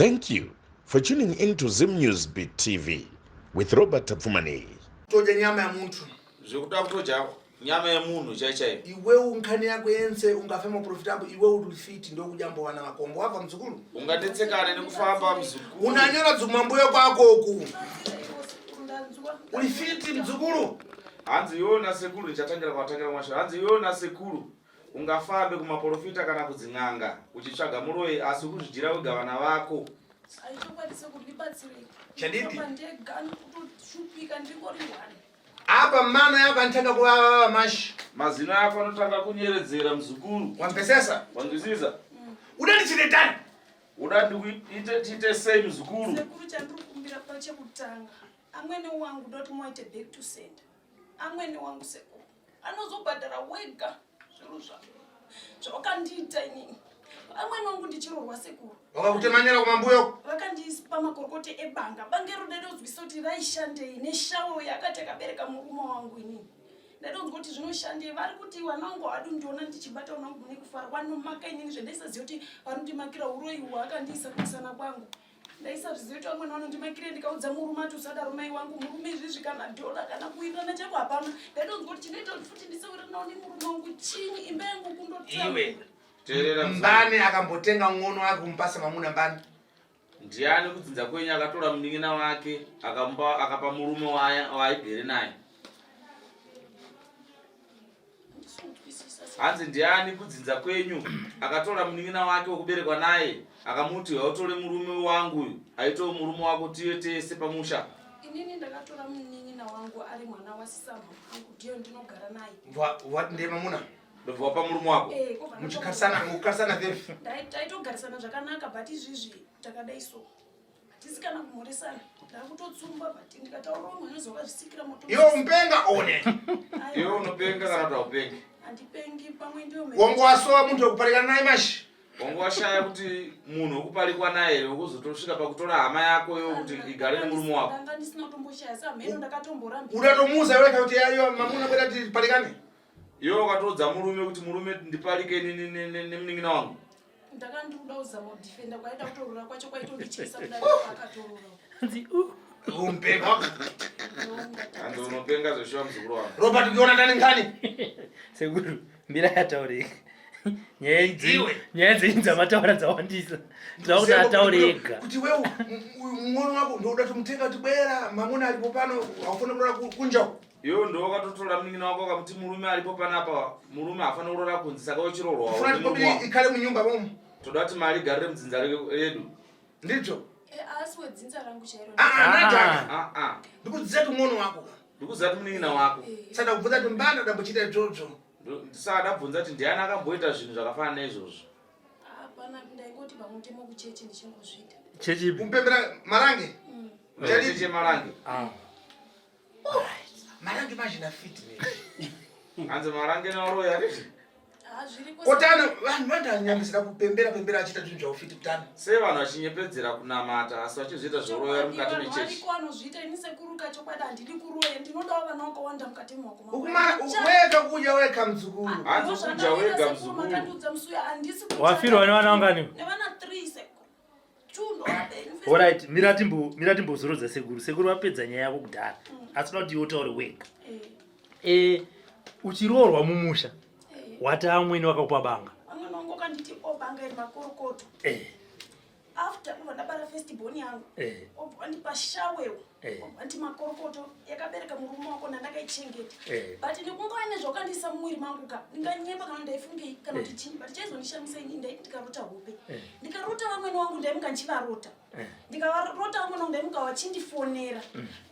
Thank you for tuning in to Zim News Beat TV with Robert Tapfumaneyi. Todya nyama yamuntu. Zvekuda kutodya nyama yemunhu chai chaiyo. Iwewe nkhani yako yense ungafe maprofita ambo iwe uri fit ndokudya mbowana makombo wabva muzukuru. Ungatetsekane nekufamba muzukuru. Unanyora dzumambuyo kwako uku. Uri fit muzukuru. Hanzi iwewe nasekuru ndichatangira kwatangira mwasha. Hanzi iwewe nasekuru Ungafambe kumaporofita kana kudzin'anga uchitsvaga muroyi asi ukuzvidyira wega vana vako. Chandidi. Apa mano yako anotanga kuvava mashi. Mazino ako anotanga kunyeredzera muzukuru. Wamvesesa? Wanzwisisa? Uda ndichite tani? Uda ndikuite tiite sei muzukuru? Sekuru chandiri kukumbira pachekutanga. Amwene wangu ndoti muwaite back to sender. Amwene wangu sekuru anozobhadhara wega zviro zvako zvawakandiita inini. Amwene wangu ndichirorwa sekuru. Wakakutemanyira kumambuyo? Vakandipa makorokote ebanga. Banga iro ndaidonzwisa kuti raishandei neshawo yakati akabereka murume wangu inini. Ndaidonzwa kuti zvinoshandei. Vari kuti wana wangu hawadi kundiona ndichibata wana wangu nekufara. Wanomaka inini zvandaisaziva kuti vanondimakira uroyi hwaakandiisa kumusana kwangu. Ndaisazviziva kuti vamwene vanondimakire ndikaudza murume ati usadaro mai wangu murume izvizvi kana dhola kana kuwirirana chako hapana. Ndaitonzwa kuti chinoita kuti futi ndisawiriranawo nemurume wangu chinyi imba yangu kundotamba. Iwe. Teerera muzukuru. Mbani akambotenga ng'ono wake kumupasa mamuna mbani. Ndiani kudzinza kwenyu akatora munin'ina wake akamupa akapa murume waaigere naye? Hanzi ndiani kudzinza kwenyu akatora munin'ina wake wekuberekwa naye akamuti hautore murume wangu uyu aitewo murume wako tive tese pamusha? Inini ndakatora munin'ina wangu ari mwana wasisama wangu ndiyo ndinogara naye. What ndiye mamuna? Ndobva wapa murume wako? Eh, kobva Muchikarisana, mukukarisana vipi? Taitogarisana zvakanaka but izvizvi takadai so. Hatisi kana kumhoresana. Ndakutotsumba but ndikataura umwe unozwa wakazvisikira moto. Iwe umpenga one. Iwe unopenga kana kuti haupengi? Handipengi pamwe ndiyo Wangu wasowa muntu wekuparikana naye mashi. Wangu washaya kuti munhu wekuparikwa naye here wekuzotosvika pakutora hama yako iwe kuti igare nemurume wako. Ndanga ndisina kutomboshaya samheno ndakatomborambira. Udatomuza iwe kuti ayo mamuna kweda tiparikane. Iwe wakatoudza murume kuti murume ndiparike nemunin'ina wangu. Ndakandikuda kuzama kudefenda kwaida kutorora kwacho kwaitondityisa kudai akatorora. Hanzi uh. Umpenga. Hanzi unopenga zveshuwa muzukuru wangu. Robert ukiona ndani ngani? Sekuru mbira yataureka. Nyaya idzi Iwe. nyaya dzenyu dzamataura dzawandisa. Tinoda kuti ataure ega. Kuti wewe mwono wako ndoda kumutenga kuti bwera mamuna aripo pano haufani kurora kunja. Iwe ndiwe wakatotora munin'ina wako ukamuti murume aripo panapa murume haafaniri kuroora kunze saka wochiroorwa Funa kuti kobiri ikhale munyumba momo. Toda kuti mari igarire mudzinza redu. Ndizvo. Eh, asi wedzinza rangu chairo. Ah, ah, nadhaka. Ah ah. Ndikuziva kuti mwono wako. Ndikuziva kuti munin'ina wako. Eh. Saka kubvunza kuti mbanda dambochiita izvozvo. Saka ndabvunza kuti ndiani akamboita zvinhu zvakafanana neizvozvo. Hapana, ndaingoti pamutemo kuchechi ndichingozviita. Chechi ipi? Kumpembera marange. Chechi yemarange. Ah. Marange manje na fit ne. Hanzi marange naroya rizvi. Ah, zviriko. Kotano vanhu vandanyamisira kupembera pembera achiita zvinhu zvavo fit kutano. Sei vanhu vachinyepedzera kunamata asi vachizviita zvoroya mukati Vanhu mechechi? variko vanozviita ini sekuru kachokwadi handidi kuroya ndinodawo vana vakawanda mukati memaoko mangu. Ukumara weka kudya weka mzukuru. Hanzi kudya wega mzukuru. Makandiudza musi uyo handisi kuchata. Wafirwa nevana vangani? Nevana 3 sekuru. Alright, mira timbo mira timbozorodza sekuru. Sekuru vapedza nyaya yako kudhara. Asi toda kuti iwe utaure wega. Eh, uchiroorwa mumusha. Wati amwene wakakupa banga. Amwene wangu wakanditi o banga iri makorokoto. Eh. After kubva ndabara first born yangu. Eh. Obva wandipa shawewo. Eh. Wanti makorokoto yakabereka murume wako ndandakaichengeta. Eh. But nekungova nezvawakandiisa mumwiri mangu ka ndinganyepa kana ndaifungei kana Eh. kuti chii but chaizondishamisa ini ndaiti ndikarota hope. Eh. Ndikarota vamwene wangu ndaimuka ndichivarota. Eh. Ndikavarota vamwene wangu ndaimuka vachindifonera.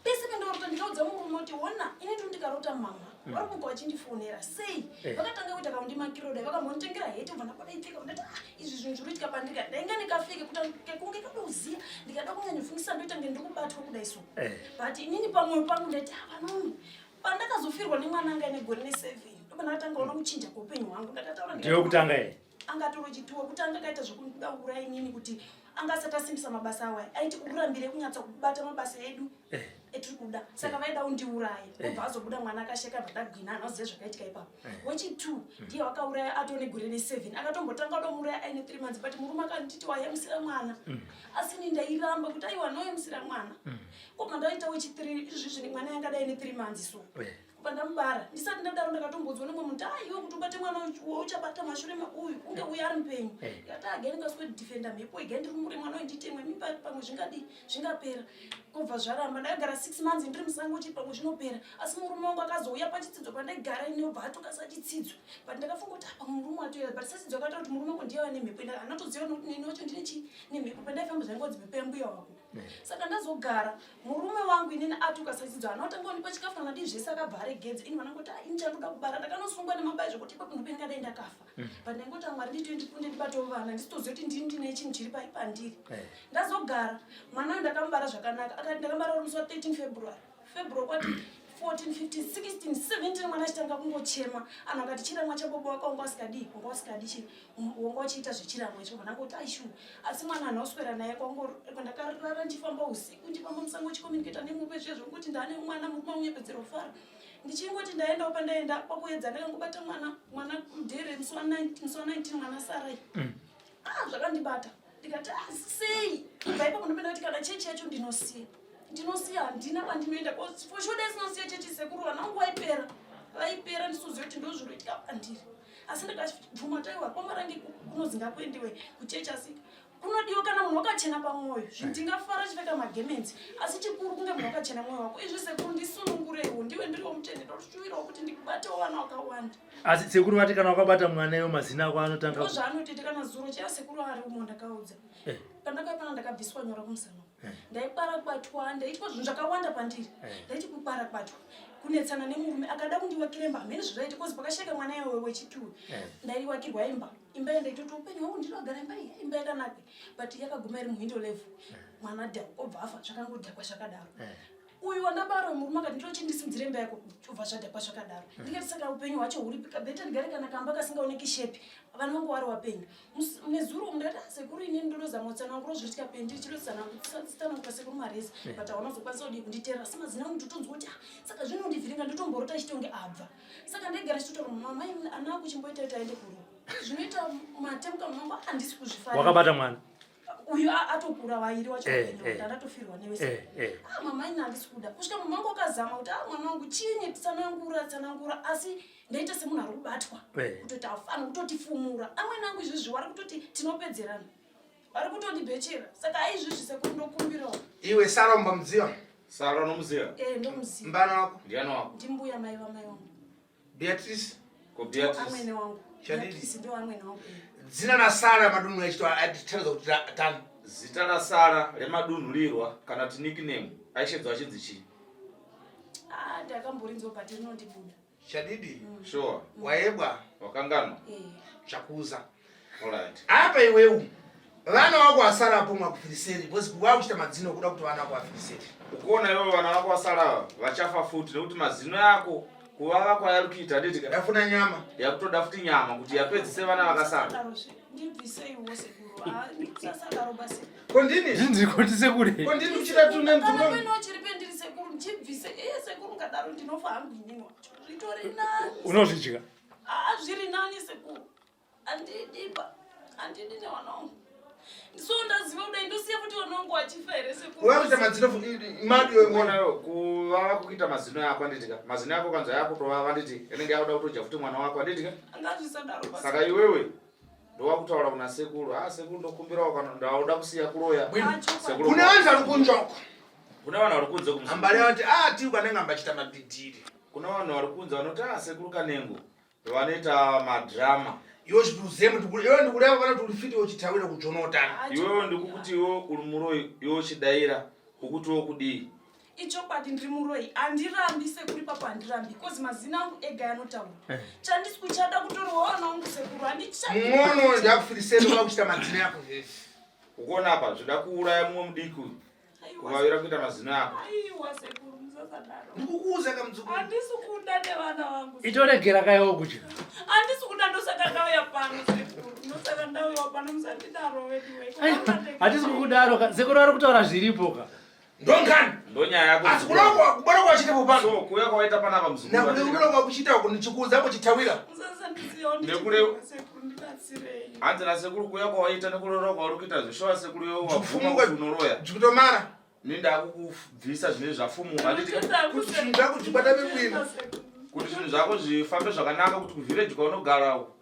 Pese pendakarota ndikaudza murume kuti hona ini ndiri ndikarota mama. Vari kumuka vachindifonera sei? Eh. Vakatanga kuita kaundimakiro dai vakambonditengera heti ubva ndabuda ipfeka ndati ah izvi zvinhu zviri kuitika pandiri ndainga ndikafike kekunge kadoziya ndikada kunyanyofungisa ndoita nge ndiri kubatwa kudai so Eh. but inini pamwoyo pangu ndaiti avanoni pandakazofirwa nemwana anga ine gore neseven ndopandakatanga ona kuchinja kweupenyu hwangu ndakataura Ndiyo kutanga here? angatoro chituwa kutanga akaita zvekuda kuuraya inini kuti anga asati asimbisa mabasa awo aya aiti urambire kunyatsa kubata mabasa edu Eh. etiri kuda saka vaida kundiuraya obva azobuda mwana akasheka bva ndagwina anoziva zvakaitika ipapo wechi2 ndiye wakauraya atone gore ne7 akatombotanga kudomuuraya aine 3 months but murume akanditi wayamusira mwana asi ini ndairamba kuti aiwa noyamusira mwana kobva ndaita wechi3 izvizvi mwana yanga dai ne3 months so kubva ndamubara ndisati ndadaro ndakatombodzwa nemumwe munhu ah iwe kuti ubate mwana uchabata mashure meuyu kunge uyu ari mupenyu eh. ndikati again ndikaswe defender mhepo again ndiri muri mwana uyu nditemwe mimba pamwe zvingadii zvingapera kobva zvaramba ndakagara six months ndiri musango chii pamwe zvinopera asi murume wangu akazouya pachitsidzo pandaigara ini obva atukasa chitsidzo but ndakafunga kuti apa murume atoya but satsidzo akataura kuti murume wangu ndiye ane mhepo anatoziva nokuti neni wacho ndine chii nemhepo pandaifamba zvaingodzi mhepo yambuya wako eh. saka ndazogara murume wangu inini atuka sachidzo haana kutanga kundipa chikafu kana dii zvese akabva aregedza ini vanangoti ah, ini chandoda kubara ndakanosungwa nemabayi zvekuti ipapo ndope ndingadai ndakafa mm. but ndaingoti amwari nditoe ndikunde ndibatewo vana ndisitoziva kuti ndini ndine chinhu chiri pai pandiri eh. ndazogara mwana uyu ndakamubara zvakanaka akati ndakambara uri musi wa 13 february february kwati 14 15 16 17 mwana achitanga kungochema anhu akati chiramwa chabobo wako wanga usikadii wanga usikadi chi wanga uchiita zvechiramwa icho mwana angoti aishu asi mwana anhu oswera naye kwandakarara ndichifamba usiku ndichifamba musango uchicommunicata nemupe zviye zvokuti ndaane mwana murume unyepedzera kufara ndichingoti ndaendawo pandaenda kwakuedza ndakangobata mwana mwana mudhere musi wa 19 mwana sarai mm. ah zvakandibata ndikati ah, sei ibva ipapo ndopenda kuti kana chechi yacho ndinosiya ndinosiya handina kwandinoenda for sure dai sinosiya chechi sekuru vana vangu vaipera vaipera ndisoziva kuti ndozvinoitika pandiri asi ndakabvuma taiwa kwamarange kunozi ngakuendiwe kuchechi asi kunodiwa kana munhu wakachena pamwoyo ndingafara chipfeka magemenzi asi chikuru kunge munhu wakachena mwoyo wako izvi sekuru ndisunungureiwo ndiwe ndiriwo mutende ndoshuwirawo kuti ndikubatewo vana vakawanda asi sekuru vati kana wakabata mwana iyo mazina ako anotanga zvaanotoita kana zuro chaya sekuru ari umo ndakaudza eh. pandakapana ndakabviswa nyora kumusana eh. ndaiparakwatwa ndaitwa zvinhu zvakawanda pandiri eh. ndaiti kuparakwatwa kunetsana nemurume akada kundiwakira imba hamene zvazvaita kozi pakasheka mwana iyoyo wechituru ndaiwakirwa imba imba iyo ndaitoti upenyu hwangu ndinogara imba iyi imba yakanaka but yakaguma iri muhindo level mwana dhakwa obva afa zvakangodhakwa zvakadaro uyu wandabara murume akati ndochindisimudzira imba yako obva zvadhakwa zvakadaro hmm. ndikati saka upenyu hwacho huripi beta ndigare kana kamba kasingaoneki shepi vana vangu wari wapenyu nezuro umu ndakati ah, sekuru inini ndodozama kutsanangura zvichitika pendiri chidotsanangura sekuru marezi hmm. but hauna kuzokwanisa kudii kunditeerera asi mazina angu ndotonzwa kuti ah, saka zvinondivhiringa ndotomborota chitonge abva saka ndaigara chitotaura mama ana ako chimboita kuti aende kuro zvinoita matemuka mangu handisi kuzvifarira wakabata mwana uyu atokura vairi wacho eh, eh. ndatofirwa newe eh, ah, mama ini handisi kuda kusvika mama wangu akazama kuti ah, mwana wangu chinyi tsanangura tsanangura asi ndaita semunhu ari kubatwa kutoti afana kutotifumura amweni angu izvizvi wari kutoti tinopedzerana vari kutondibhechera saka aizvizvi sekuru ndokumbirawo iwe sara umbamuziva sara unomuziva ndomuziva mbana wako ndiani wako ndimbuya mai vamai wangu Beatrice. Ko Beatrice. Amwene wangu. Beatrice ndio amwene wangu. Zina la Sara madunhu echito atitaridza kuti tani. Zita la Sara remadunhurirwa kana kuti nickname aishedzwa achinzi chii? Ah, ndakamborinzwa but rinondibuda. Chadidi? Mm. Sure. Wayebwa. Wakanganwa? Eh. Chakuza. All right. Apa iwewe vana wako wasara apo mwakufiriseri because wakuchita madzino kuda kuti vana wako vafiriseri. Ukuona iwewe vana vako wasara vachafa futi nekuti mazino ako kuvava kwayari kuita handiti yafuna nyama yakutoda futi nyama kuti yapedzise vana vakasara ndibviseiwo sekuru ah, sasadaro basi kondini zvinzi kuti sekuru kondini uchida tune mdzimwe chiri pendiri sekuru ndibvise iye sekuru ngadaro ndinofa hangu inini wacho zvitori nani unozvidya ah zviri nani sekuru Andidiba, andidi nevana wangu. So ndaziva kudai ndosiya futi vana wangu vachifa here sekuru. Wakuita mazino madu iwe mwana yo kuvava kuita mazino yako anditika. Mazino yako kanzwa yako tovava anditi inenge yakuda kutodya futi mwana wako anditika. Ngazvisadaro basi. Saka iwewe ndowakutaura kuna sekuru. Ah sekuru ndokumbirawo kana ndauda kusiya kuroya. Sekuru. Kune vanhu vari kunjoko. Kune vanhu vari kunze kumzukuru. Ambari vati ah tiri kanenge ambachita mabhidhiri. Kune vanhu vari kunze vanoti ah sekuru kanengo. Vanoita madrama. Iwe chitiuzemu iwe ndikureva kana kuti uri fiti uchitawira kujonotana. Iwewe ndikukuti iwe uri muroyi iwe uchidaira ukuti wokudii? Ichokwadi ndiri muroyi handirambi sekuru ipapo handirambi bcause mazina angu ega anotaura eh. chandisi kuchada kutorwa wana wangu sekuru handichamuono ndakufiriseni uda kuchita mazina yako zvese ukuona apa zvoda kuuraya mumwe mudiki uyu kuvavira kuita mazino ako aiwa sekuru musasadaro ndikukuuza kamuzukuru handisi kuda nevana vangu itoregera kaiwo kudya handisi kuda ndosaka ndauya pano sekuru ndosaka ndauya pano musandidaro veduwe hatisi kukudaro ka sekuru vari kutaura zviripo ka Ndongani. Ndonyaya yako. Asi kulongwa kubona kwachitepo pano. So kuya kwawaita panapa muzukuru. Nakuda kwakuchita uko ndichikuudza kuchitawira. Hanzi nasekuru kuya kwawaita nekurora kwauri kuita zveshuwa sekuru iwe wabvuma kuti unoroya. Ndikutomara. Ini ndakukubvisa zvinenge zvafumuka handiti Kuti zvinhu zvako zvibata bwino. Kuti zvinhu zvako zvifambe zvakanaka kuti kuvillage kwaunogara uko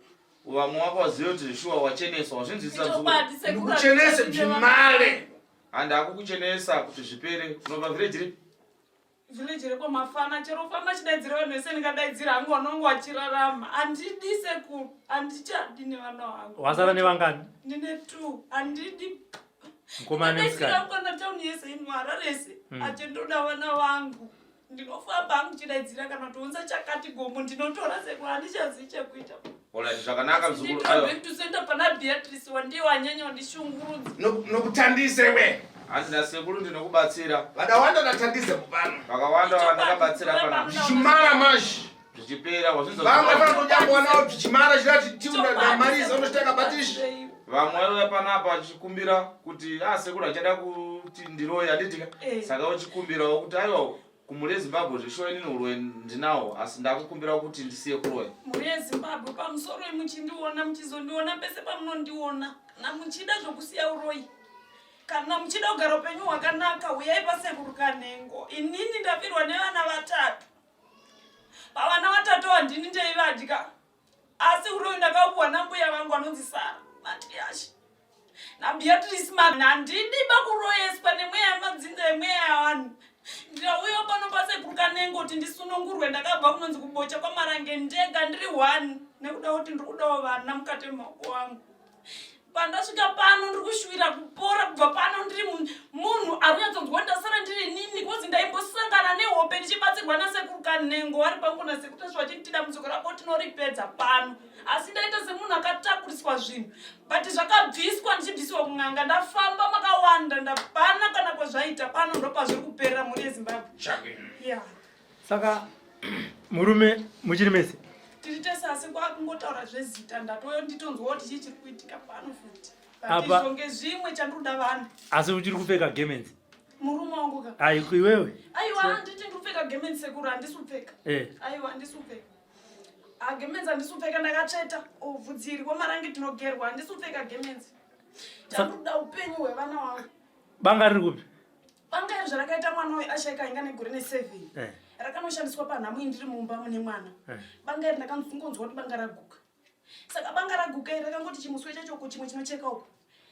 vamwe wako wazive kuti zveshuwa wacheneswa wazvinzwisisa muzukuru. Ndikuchenese zvimale. Handi akukuchenesa kuti zvipere unobva village ripi? Village rekwamafana chero ufamba chidaidzira vanhu vese ndingadaidzira hangu vanonge vachirarama handidi sekuru handichadi nevana vangu. Wasara nevangani? Ndine two handidi. Mukomana nemusikana. Kana town yese ino Harare yese achindoda vana vangu. Ndinofamba hangu chidaidzira kana kutounza chakati gomo ndinotora sekuru handichazivi chekuita. Alright, zvakanaka mzukuru. Ndinotora back to center pana Beatrice wandiye wanyanya wandishungurudza. Nokutandise we. Hanzi nasekuru ndinokubatsira. Vadawanda natandise pano. Vakawanda vandakabatsira pana. Zvichimara mashi. Zvichipera wazvinzwa. Vamwe vanotodyambo wanawo zvichimara chirati tiunda namariza unochitaka batishi. Vamwe vaiuya panapa vachikumbira kuti ah sekuru achada kuti ndiroye handitika. Eh. Saka uchikumbirawo kuti aiwa kumhuri yeZimbabwe zveshuwa inini uroyi ndinawo asi ndakukumbirawo kuti ndisiye kuroya. Mhuri yeZimbabwe pamusoro muchindiona muchizondiona pese pamunondiona kana muchida zvokusiya uroyi kana muchida kugara upenyu hwakanaka huyai pasekuru Kanengo. Inini ndafirwa nevana vatatu. Pavana vatatu handini ndaivadya asi uroyi ndakaupuwa nambuya vangu anonzi Sara Matiashi naBeatrice Man. Handidi bakuroyeswa nemweya yemadzinza emweya yavanhu. Ndauya pano pasekuru Kanengo kuti ndisunungurwe. Ndakabva kunonzi kubocha kwaMarange ndega ndiri one nekuda kuti ndiri kudawo vana mukati memaoko angu. Pandasvika pano ndiri kushuwira kupora kubva pano ndiri munhu ari kunyatsonzwa ndasara ndiri nini kozi ndaimbosangana nehope ndichibatsirwa nasekuru Kanengo vari pangu nasekuru Tasvu vachinditi dambudziko rako tinoripedza pano asi ndaita semunhu akatakuriswa zvinhu but zvakabviswa ndichibviswa kun'anga ndafamba makawanda ndapana kana kwazvaita pano ndopazviri kuperera mhuri yeZimbabwe. Yeah. Saka murume muchiri mese? Tiri tese asi kwakungotaura zvezita ndatoyo nditonzwa kuti chii chiri kuitika pano futi. Apa- But izvo ngezvimwe chandinoda vanhu. Asi uchiri kupfeka gemenzi? Murume wangu ka. Ayi iwewe? Aiwa handiti ndiri kupfeka gemenzi sekuru handisi kupfeka. Eh. Aiwa handisi kupfeka. Ah gemenzi handisi kupfeka ndakatsveta. Oh bvudzi iri kwamarange tinogerwa handisi kupfeka gemenzi. Chandinoda upenyu hwevana wangu. Banga riri kupi? Banga iri zvarakaita mwana uyu ashaika inga negore ne7. Eh. Rakanoshandiswa panhamo iyi ndiri mumba mune mwana. Eh. Banga iri ndakangonzwa kuti banga raguka. Saka banga raguka iri rakangoti chimuswe chacho uko chimwe chinocheka uko.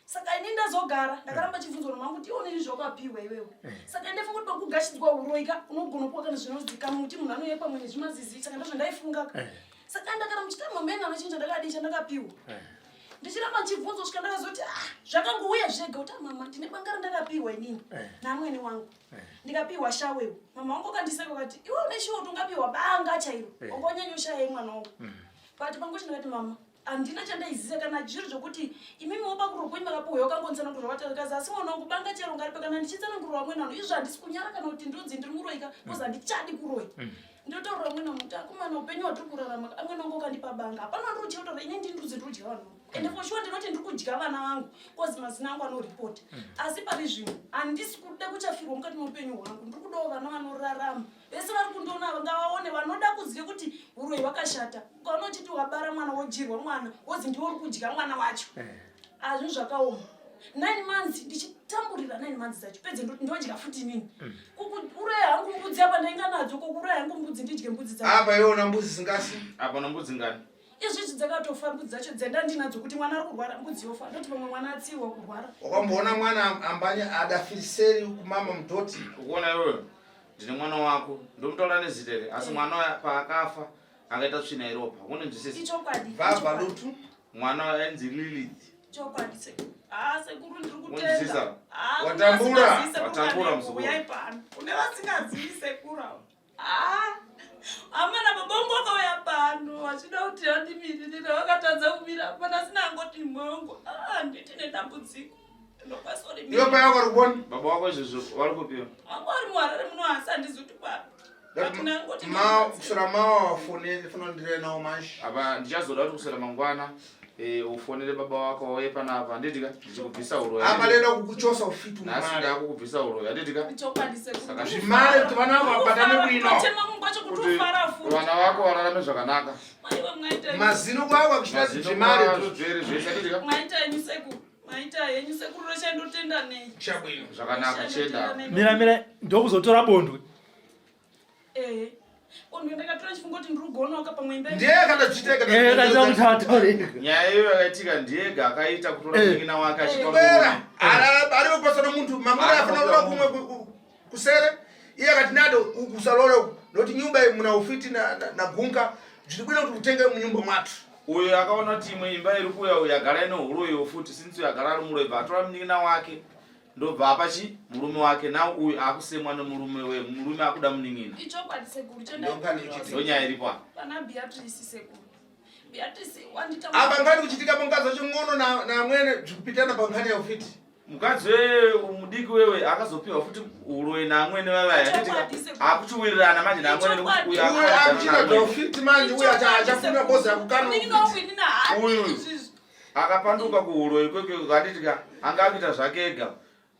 Saka ini ndazogara ndakaramba chibvunzwa nomama kuti iwe une zvawakapiwa iwewe. Eh. Saka ndaifunga kuti pakugashidzwa uroyi ka unogona kuwa kana zvinozikanwa kuti munhu anoyepa pamwe nezvimazizi saka ndozvandaifunga ka. Eh. Saka ndakara muchitama mama anochinja ndakadii chandakapiwa. Eh. Ndichiramba ndichibvunzwa kusvika ndakazoti ah zvakangouya zvega kuti ah mama ndine banga randakapiwa inini Eh. naamwene wangu. Eh. Ndikapiwa shawewo. Mama wangu akandiseka akati iwe une shuwa kuti ungapiwa banga chairo. Eh. Wanga wanyanya mwana wangu. But pangu ndakati mama handina chandaiziva kana zviri zvokuti imimi wopakurwa kwenyu makapuhwa wakangonditsanangurira watakazi asi mwana wangu banga chero ngaripe kana ndichitsanangurira vamweni vanhu izvo handisi kunyara kana kuti ndonzi ndiri muroyi ka kozi handichadi kuroyi. Ndotaurira vamweni vanhu kuti akomana upenyu hwatiri kurarama amweni wangu wakandipa banga hapana wandiri kuchera kutaura ini ndini ndiri kudya vanhu vangu. Ende for sure ndinoti ndiri kudya vana vangu kozi mazina angu anoripota. Asi pari zvino handisi kuda kuchafirwa mukati meupenyu hwangu ndiri kudawo vana vanorarama. Vese vari kundiona ava ngavaone vanoda kuziva kuti uroyi hwakashata. Ukaona uchiti wabara mwana wodyirwa mwana wozi ndiwe uri kudya mwana wacho. Ah, zvinhu zvakaoma. 9 months ndichitamburira 9 months dzacho pedze ndodya futi inini. Kuuraya hangu mbudzi apa ndainga nadzo kuuraya hangu mbudzi ndidye mbudzi dzacho. Apa iwe una mbudzi dzingasi? Apa una mbudzi ngani? Izvi dzakatofa mbudzi dzacho dzenda ndinadzo kuti mwana ari kurwara mbudzi yofa ndoti pamwe mwana atsiwa kurwara. Wakamboona mwana ambanya adafiriseri kumama mudhoti? Ukuona iwewe ndine mwana wako ndomutaura nezita ere asi mwana uya paakafa akaita tsvina yeropa unonzwisisa? Ichokwadi. Vava Lutu. Mwana uya ainzi Lilith. Chokwadi sekuru. Ah sekuru ndiri kutenda. Unonzwisisa? Ah, Watambura. kune vasingazivi sekuru Watambura Kanengo, muzukuru. uyai pano. Kune vasingazivi sekuru ava. Ah. Amana baba vangu vakauya pano vachida kuti andimiririre vakatadza kumira pana asina angoti mwangu. Ah nditi nedambudziko. Iwe pai wako uri kuona? Baba wako izvozvo vari kupiwa. Wangu ari muHarare muno asi handizi kuti papi. Ma kusura mawa wafonere fanira ndire nawo manje. Apa ndichazoda kuti kusura mangwana. Eh, ufonere baba wako wauye panapa handitika ndichikubvisa uroyi. Apa lenda kukuchosa ufitu Nhasi mare. ndakukubvisa uroyi handitika. Chokwadi sekuru. Saka Zvimare kuti vana vako vabatane bwino. Kutema mungu wacho kuti Kuti ufara futi. vana vako vararame zvakanaka. Maiwe mwaita henyu. Mazino kwavo akuchita Mazino zvimare. kwazvo zvere zvese handitika. Mwaita henyu sekuru. Mwaita henyu sekuru roshandotenda nei. Chabwino. Zvakanaka chienda. Mira mira ndokuzotora bondwe. Eh. Bondwe ndakatora ndichifunga kuti ndiri kugonawo pamwe imba. Ndiye kana zvichiteka. Eh, kaita kuti ataure. Nyaya iyoyo yakaitika ndiyega akaita kutora munin'ina wake achipa Bera murume. ari kupasana muntu mamuna afana kulola kumwe kusere iye akati nado kusalole noti nyumba iyi muna ufiti na gunga zviri bwino kuti utenge munyumba mwathu. Uyo akaona kuti imwe imba iri kuuya uyu agara ine huroyiwo futi since uyu agara ari muroyi bva atora munin'ina wake ndobva apa chi murume wake now uyu akusemwa nemurume we murume akuda munin'ina. Ichokwadi sekuru Ndongani ichiti. Ndonyaya iripo apa. Pana Beatrice sekuru. Beatrice wandita Apa ngani kuchitika mukadzi wacho ng'ono na amwene zvikupitana pankhani ya ufiti. Mukadzi wewe mudiki wewe akazopiwa futi uroyi naamwene vavaya Ichokwadi sekuru. akuchiwirirana manje naamwene nekuti uyu Uyu akawadzana akuchita naamwene. ufiti manje uyu achafuna bozi akukana Munin'ina wangu ufiti. inini haadi Uyu. izvizvi. Akapanduka kuuroyi kwekwe handitika anga akuita zvake ega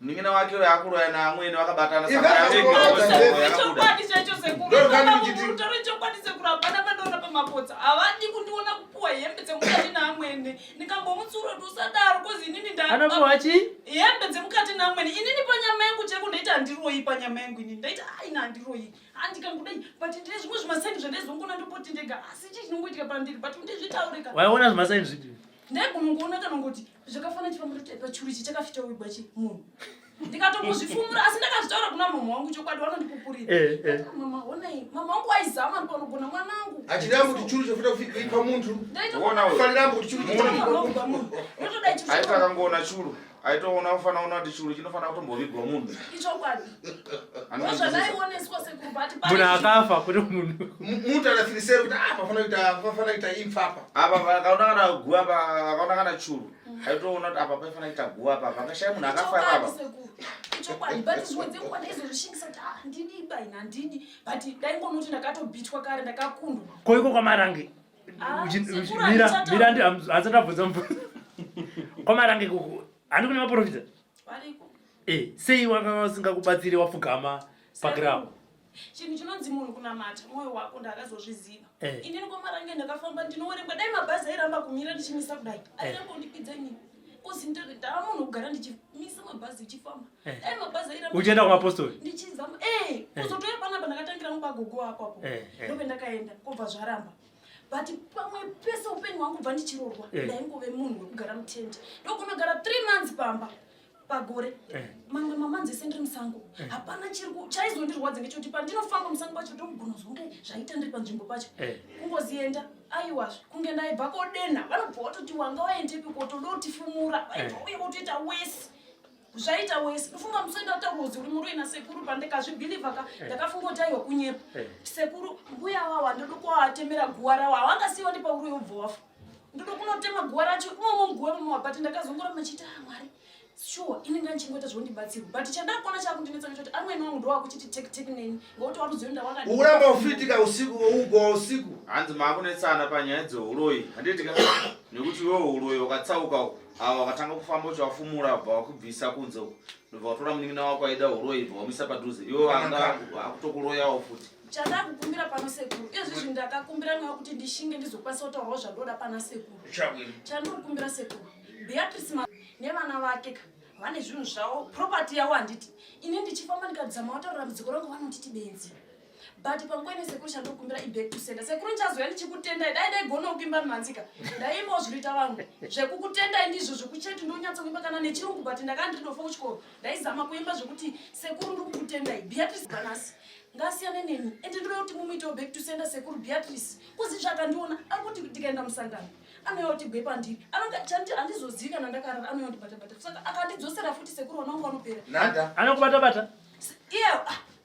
munin'ina wake uyo akuroya naamwene vakabatana saka Iva- yavega Iva- yakabuda Chokwadi chaicho sekuru. Ndorikani kuchiti- Utaure chokwadi sekuru hapana pandoona pamapotsa. Havadi kundiona kupuwa hembe dzemukati naamwene. Ndikambomutsiura kuti usadaro kozi inini nda Anopuwa chi? hembe dzemukati naamwene. Inini panyama yangu cheko ndaiti handiroyi panyama yangu inini. Ndaiti aina handiroyi. Handikangudai but ndine zvimwe zvimasaini zvandaizongona ndopoti ndega. Asi chii chinongoitika pandiri but ndizvitaurika. Waiona zvimasaini zvipi? Ndaigona kungoona kana ngoti zvakafanana chifamba ndoti pachuru ichi chakafita uigwa chi munhu. Ndikatombozvifumura asi ndakazvitaura kuna mama wangu chokwadi vanondipupurira. Mama honai mama wangu aizama ndipanogona mwanangu. Achida kuti churu chofuta kuipa muntu. Uona uyu. Fanira kuti churu Munhu. chofuta Munhu. Ndotoda ichi Aiti akangoona churu aitoona kufana kuona kuti churu chinofanira kutombovigwa munhu. Ichokwadi. Anozvinzwisisa. Ndozvandaioneswa sekuru but Munhu akafa kwete munhu. Muntu anafiriseri kuti ah pafana kuita pafana kuita imfa apa. Apa akaona kana guva apa akaona kana churu aitoona kuti apa paifana kuita guva apa pakashaya munhu akafa Ichokwadi apa. sekuru. Ichokwadi but zvimwe dzenguva ndaizozvishingisa kuti ah handidi ba ini handidi but ndaingoona kuti ndakatobhitwa kare ndakakundwa. Koiko kwaMarange. Ah, sekuru Mira handichataura. mira ndi handisati ndabvunza mubvunzo. KwaMarange kuku handi kune maprofita? Variko. Eh, sei wanga usingakubatsiri wapfugama paground? Chinhu chinonzi munhu kunamata mwoyo wako ndakazozviziva. Inini kwaMarange ndakafamba ndinowerengwa dai mabhazi airamba kumira ndichimisa kudai. Airamba kundikwidza inini. Kozi ndava munhu kugara ndichimisa mabhazi ndichifamba. Dai mabhazi airamba Uchienda kumapostori? Ndichizama. Kuzotouya panapa ndakatangira mupagogo apo apo. Ndopendakaenda kobva zvaramba. But pamwe pese upenyu hwangu bva ndichirorwa ndaingove munhu wekugara mutende. Ndokunogara 3 months pamba. Pagore mamwe mamanzi ese ndiri musango hapana chiri chaizondirwadza ngechekuti pandinofamba musango pacho ndokugona zonge zvaita ndiri panzvimbo pacho kungozienda aiwazve kunge ndaibva kodena vanobva watoti wanga waendepi kotoda kutifumura vaibva uye votoita wesi zvaita wesi ndofunga musi ndataura uri muroyi nasekuru pandikazvibhilivha ka ndakafunga kuti aiwa kunyepa sekuru mbuya wawa ndoda kuvatemera guwa rawo havangasiyiwa ndipa uroyi wobva wafa ndoda kunotema guwa racho imomo muguwa imomo but ndakazongoramba ndichiti ah Mwari sure inenge ndichingoita zvondibatsirwa but chandakuona chakundinetsa ngechekuti amweni wangu ndowakuchiti tek tek neni ngokuti waruzoenda wakadi Uramba ufitika usiku ugo usiku. Hanzi maakunetsana panyaya dzeuroyi handiti ka nekuti iwewe uroyi wakatsauka uku ava wakatanga kufamba uchivafumura bva wakubvisa kunze uku ndobva watora munin'ina wako aida uroyi bva wamisa padhuze iwe vanga akutokuroyawo futi. Chandakukumbira pano sekuru izvizvi ndakakumbira mweya kuti ndishinge ndizokwanisa kutaurawo zvandoda pana sekuru. Chandinokumbira sekuru Beatrice nevana vake ka vane zvinhu zvavo property yavo handiti ini ndichifamba ndikadzama wataura dambudziko rangu vanonditi benzi but panguva ine sekuru chandinokumbira iback to sender sekuru ndichazouya ndichikutendai dai ndaigona kuimba mhanzika ndaimbawo zvinoita vamwe zvekukutendai ndizvo zvekucheti ndonyatsa kuimba kana nechirungu but ndakanga ndiri dofo kuchikoro ndaizama kuimba zvekuti sekuru ndiri kukutendai Beatrice Banasi ngasiyane neni ende ndinoda kuti mumuitewo back to sender sekuru Beatrice kuzi zvakandiona ari kuti ndikaenda musangano anouya kuti gwe pandiri anonga chanti handizozivi kana ndakarara anouya kundibata-bata saka akandidzosera futi sekuru vana vangu vanopera Nada. Anokubata-bata? Iye,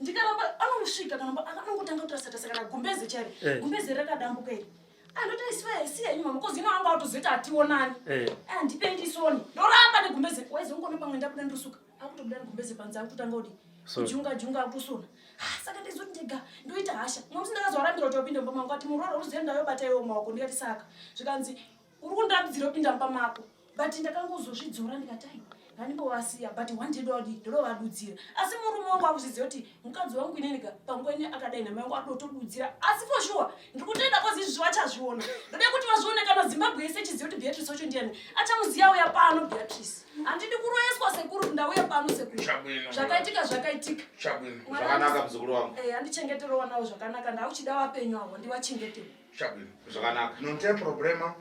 ndikaramba anosvika kana anongotanga kutarisa-tarisa kana gumbeze chairo. Gumbeze rakadambuka iri. Andoti isiwe siya yenyu mama kozi ino anga watozoita hationani. Ndipei ndisoni. Ndoramba negumbeze. Waizongoona pamwe ndabuda ndosuka. Akutobuda negumbeze panze akutotanga kudii? Kujunga junga akutosona. Saka ndizoti ndega ndoita hasha. Mumwe musi ndakazorambira kuti wapinde mumba mangu ati muroora uruzive ndayobata iwe mumaoko ndikati saka. Zvikanzi Uri kundirambidzira kupinda mumba mako. But ndakangozozvidzora ndikati ai ngandimbovasiya but one day ndodii ndodovadudzira. Asi murume wangu akuzviziva kuti mukadzi wangu inini ka panguva ine akadai namai wangu adotodudzira. Asi for sure ndiri kutenda kozi izvi vachazviona. Ndoda kuti vazvione kana Zimbabwe yese ichiziva kuti Beatrice wacho ndiyani. Achamuziva auya pano Beatrice. Handidi kuroyeswa sekuru ndauya pano sekuru. Zvakaitika zvakaitika. Zvakanaka muzukuru wangu. Eh andichengeterewo wanawo zvakanaka ndauchida vapenyu avo ndivachengetewo. Zvakanaka. Non c'è problema.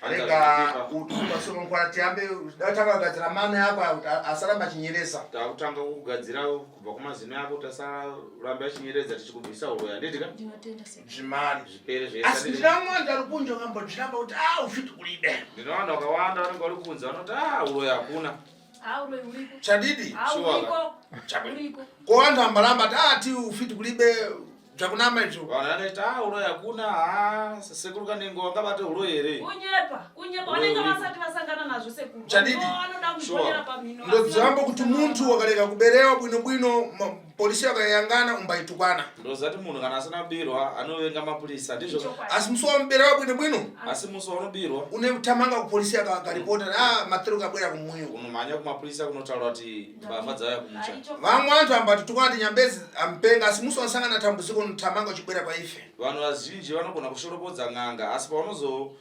Rega utasonokwana tiambe datanga kugadzira mano yako kuti asaramba achinyeresa. Takutanga kugadzira kubva kumazino yako kuti asaramba achinyeredza tichikubvisa uroyi handiti ka? Ndinotenda sekuru. Zvimari. Zvipere zvese. Asi ndinamwanda ari kunja kambozviramba kuti ah ufiti kulibe. Ndine vanhu vakawanda vanenge vari kunze vanoti ah uroyi hakuna. Ah uroyi uriko. Chadidi? Ah uriko. Uriko. Ko vanhu ambaramba ati ah ti ufiti kulibe zvakunama izvo. Vanhu vanoita ah uroyi hakuna ha sekuru Kanengo vangabate uroyi here? Kunyepa, kunyepa vanenge vasati vasangana nazvo sekuru. Chadidi? Vanoda kuzvionera pamhino. Ndodzambo kuti muntu wakarega kuberewa bwino bwino polisi yakayangana umbaitukwana. Ndozati munhu kana asina kubirwa anovenga mapurisa ndizvo. Asi musi wamuberewa bwino bwino. Asi musi waunobirwa une tamanga kupolisi yakaripota ah matero kabwera kumuyo. Unomhanya kumapurisa kunotaura kuti mbavha dzauya kumusha. Vamwe vantu ambatitukwana kuti nyambezi ampenga asi musi wasangana tambudziko unotamanga uchibwera kwaife. Vanhu vazhinji vanogona kushoropodza n'anga asi paunozo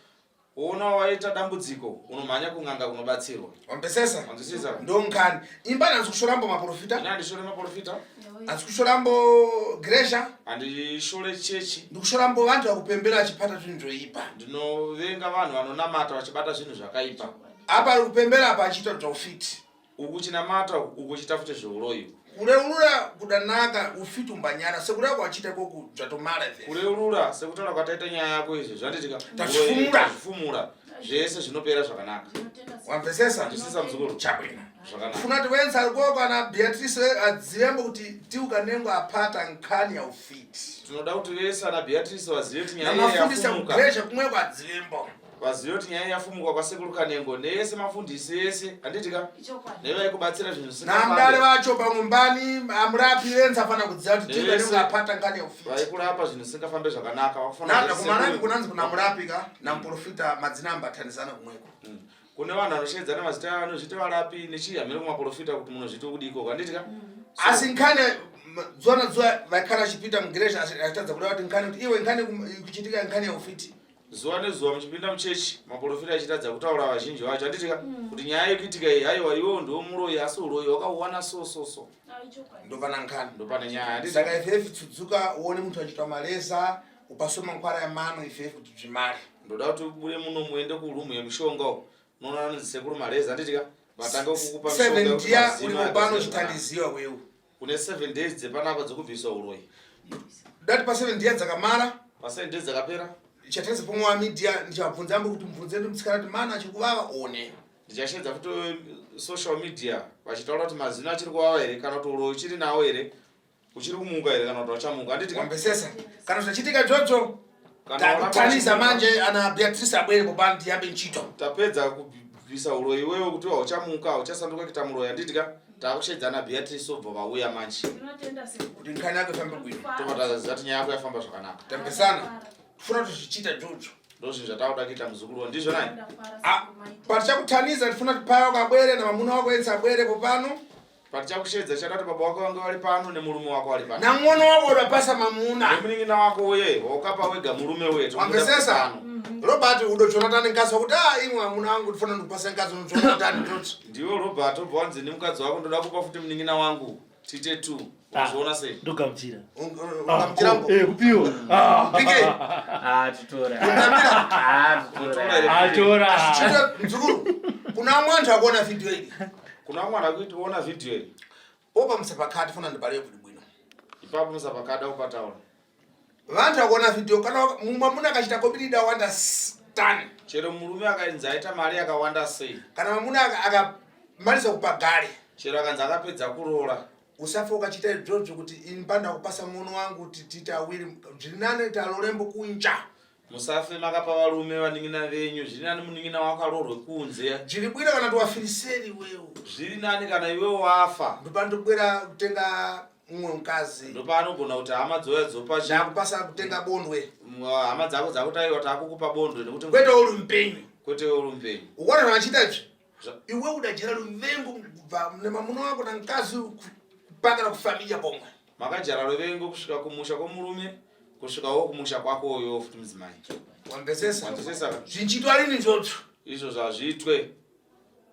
Ona waita dambudziko unomhanya kun'anga kunobatsirwa. Wambesesa? Wanzwisisa? Ndonkani. Imba hanzi kushorambo maprofita. Ini handishore maprofita. Hanzi kushorambo gresha. Handishore chechi. Ndikushorambo vantu vakupembera vachipata zvinhu zvoipa. Ndinovenga vanhu vanonamata vachibata zvinhu zvakaipa. Apa ari kupembera apa achiita zvaufiti. Uku chinamata uku uchita futi zveuroyi. Kureurura kudanaka ufiti umbanyara sekureva kwachiita ikoku zvatomara izvi. Kureurura sekutaura kwataita nyaya yako izvi zvanditika Tazvifumura. tazvifumura zvese zvinopera zvakanaka. Wamvesesa? Nzwisisa muzukuru. Chabwino. Zvakanaka. Funa kuti wenza alikuwa kana Beatrice adziembo kuti tiukanengo apata nkhani ya ufiti. Tinoda kuti vese ana Beatrice vazive kuti nyaya iyi Namafundisa yafumuka. kugresha kumweko adziembo. Vazive kuti nyaya yafumuka kwasekuru Kanengo neyese mafundisi ese handiti ka Ichokwadi. nevaikubatsira zvinhu Namdale zvisingafambe vacho pamumbani amurapi venza afana kudziva kuti Nevese. tiukanengo apata nkhani ya ufiti. vaikurapa zvinhu zvisingafambe zvakanaka vakufanira Nada kuti kumanani sekuru- kunanzi kuna murapi ka namuprofita madzina ambathanizana kumweko. Kune vanhu vanoshedzana mazita anozviti varapi nechii hameno kumaprofita kuti munozviti kudii ikoko handiti ka Asi nkhani zuva nazuva vaikhala achipinda mugiresha achitadza kuda kuti nkhani kuti iwe nkhani kuchitika nkhani ya ufiti. Zuva nezuva muchipinda muchechi maprofita achitadza kutaura vazhinji vacho handiti ka kuti nyaya ikuitika iyi haiwa iwewo ndiwo muroyi asi uroyi wakauwana so so so Ndopana nkhani. Ndopane nyaya handiti Saka ifefi tsudzuka uone munthu achitwa maleza upaswe mankwara yamano ifefi kuti bzvimare. Ndoda kuti ubude muno muende kurumu yemushonga uko unoona vanonzi sekuru maleza handiti ka vatange kukupa mishonga Seven yekuti dia mazino uri pano agadzire uchitaliziwa wewe. Une 7 days dzepanapa dzekubviswa uroyi. Dati pa 7 dia dzakamara. Pa 7 days dzakapera. Chatadza pomwe wa media ndichabvunza ambo kuti mubvunze ndi mutsikana kuti mana achikuvava one. Ndichashedza futi social media vachitaura kuti mazino achiri kuvava here kana kuti uroyi uchiri nawo here uchiri kumuka here kana kuti wachamuka handiti ka? Wambesesa. Kana zvachitika jojo Kana takutanisa waramba manje ana Beatrice abwere popano tiyambe ntchito. Tapedza kubvisa uroyi iwewe kuti hauchamuka hauchasanduka kuita muroyi handiti ka? Takushedza ana Beatrice obva vauya manje. Ndinotenda sekuru. Kuti nkhani yako ifambe bwino. Tobva taziva kuti nyaya yako yafamba zvakanaka. Tambesana. Tifuna kuti zvichiita jojo. Ndozvinhu zvatakuda kuita muzukuru ndizvo nai? Ah, patichakutaniza tifuna kuti paya wakabwere na mamuna wako ense abwere popano. Patichakushedza tichada kuti baba wako vange vari pano nemurume wako vari pano. Nang'ono wako udapasa mamuna. Nemunin'ina wako uye wakapa wega murume uye tomuda Wamvesesa? pano. Robert udo Jonathan nkazi wakuti ah imwe amuna wangu ndifuna ndikupasa nkazi uno Jonathan ndoti. Ndiwe Robert obva wanzi nemukadzi wako ndoda kupa futi munin'ina wangu tiite two. Unozviona sei? Ndogamuchira. Ungamuchirambo. Eh kupiwa. Ah. PK. Ah tutora. Ungamira. Ah tutora. Ah tora. Chito mzukuru. Kuna mwantu akuona video iyi. Kuna mwana akuona video iyi. Opa musapakati funa ndibale kuti bwino. Ipapo musapakada upataura. Vantu akuona video kana mwamuna akachita kobirida wanda stani. Chero murume akainzi aita mari yakawanda sei. Kana mwamuna akamaliza kupagare. Chero akanzi akapedza kuroora. Usafa ukachita izvozvo kuti ini panda kupasa muono wangu kuti tiite awiri zviri nani talorembo kunja. Musafe makapa varume vanin'ina venyu zviri nani munin'ina wako aroorwe kunze. Zviri bwino kana kuti wafiriseri iwewe. Zviri nani kana iwewe wafa. Ndopandobwera kutenga mumwe mukadzi. Ndopaanogona kuti hama dzouya dzopa chi. Ndakupasa kutenga bondwe. Hama dzako dzakuti aiwa takukupa bondwe nekuti. Kwete uri mupenyu. Kwete uri mupenyu. Ukuona zvavachiita izvi? Iwe udajera ruvengo kubva nemamuna wako namukadzi kupakana kufamilia pomwe. Makajara ruvengo kusvika kumusha kwomurume kusvikawo kumusha kwako iwewo futi mudzimai. Wamvesesa? Wamvesesa? Zvinchiitwa rini izvozvo? Izvo zvazviitwe.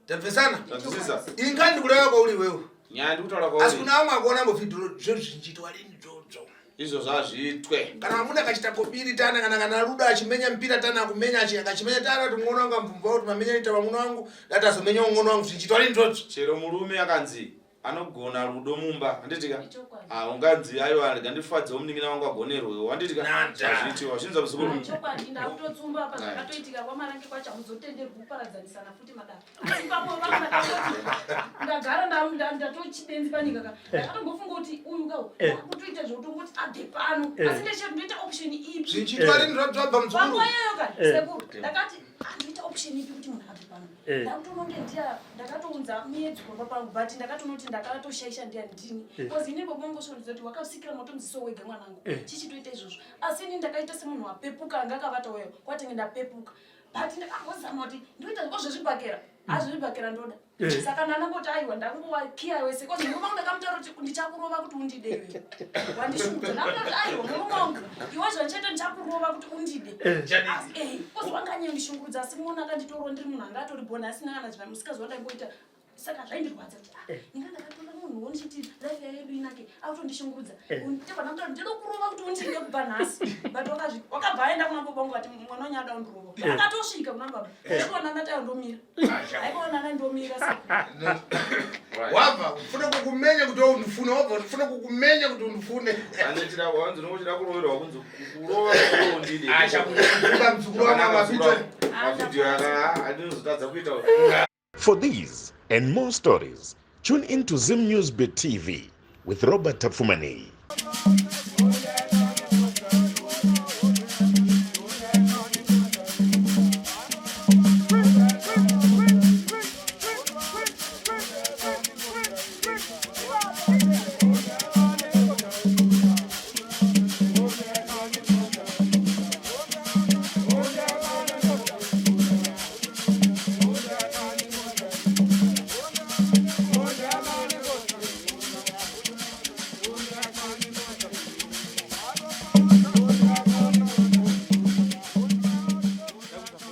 Tamvesana? Tamvesesa. Inga ndikureva kwauri iwewe. Nyaya ndikutaura kwauri. Asi kuna vamwe akuona mbofidhuro zvo zvinchiitwa rini izvozvo. Izvo zvazviitwe. Kana munhu akachita kobiri tana kana kana rudo achimenya mpira tana kumenya achi akachimenya tana kuti mwana wangu ambvumva kuti mamenya ita vamuna wangu datazomenya mwana wangu zvinchiitwa rini izvozvo. Chero murume akanzi anogona rudo mumba handiti ka ah, unganzi aiwa rega ndifadzewo munin'ina wangu agone rwewo handiti ka hazviitiwa zvinza muzukuru ah, chokwadi ndakutotsumba apa zvakatoitika kwamarange kwacho hamuzotenderwi kuparadzanisana futi madaro asi papo vangu ndakangoti ndagara ndatochibenzi panyika ka eh. ndakatombofunga kuti uyu ka eh. kutoita zvekutongoti abve pano eh. asi ndechero ndoita option ipi zvichiitwa rini zvabva muzukuru panguva iyoyo ka sekuru ndakati andoita option ipi kuti munhu abve pano eh. ndakutoona kunge ndiya ndakatounza miedzo pamba pangu but ndakatoona kuti ndakatoshaisha ndiya ndini eh. bcause ini baba vangu svondiza kuti wakasikira motomuziso wega mwanangu eh. chichitoita izvozvo asi ini ndakaita semunhu wapepuka anga akavata uyo kwatenge ndapepuka but ndakangozama kuti ndoita zviko zvezvibhakera azvezvibhakera ndoda Eh. Saka ndanangoti aiwa ndakungowakiya wese kozi murume wangu ndakamutaura kuti ndichakurova kuti undide iwe wandishungudza ndakuti aiwa murume wangu iwe zvandichaita ndichakurova kuti undide eh. eh, kozi wanganyanya ndishungurudza asi muona akanditorwa ndiri munhu anga atori bhona asina kana zvimwe musikazi wandaimboita saka zvaindirwadza kuti ah, ndinga ndakatora munhu wo ndichiti life yayedu inake akutondishungurudza ndibva ndamutaura ndinokurova kuti undide kubva nhasi but wakabva aenda kuna baba wangu ati mwana wanyu ada undirova akatosvika kuna baba osvika ndatayo ndomira wabva ufuna kukumenya kuti undifune wabva ufuna kukumenya kuti undifune ndinochida kuroverwa kunzi kurova ndide muzukuru wangu mavhidhiyo mavhidhiyo aka andinozotadza kuita For these and more stories, tune in to Zim News Bit TV with Robert Tafumani.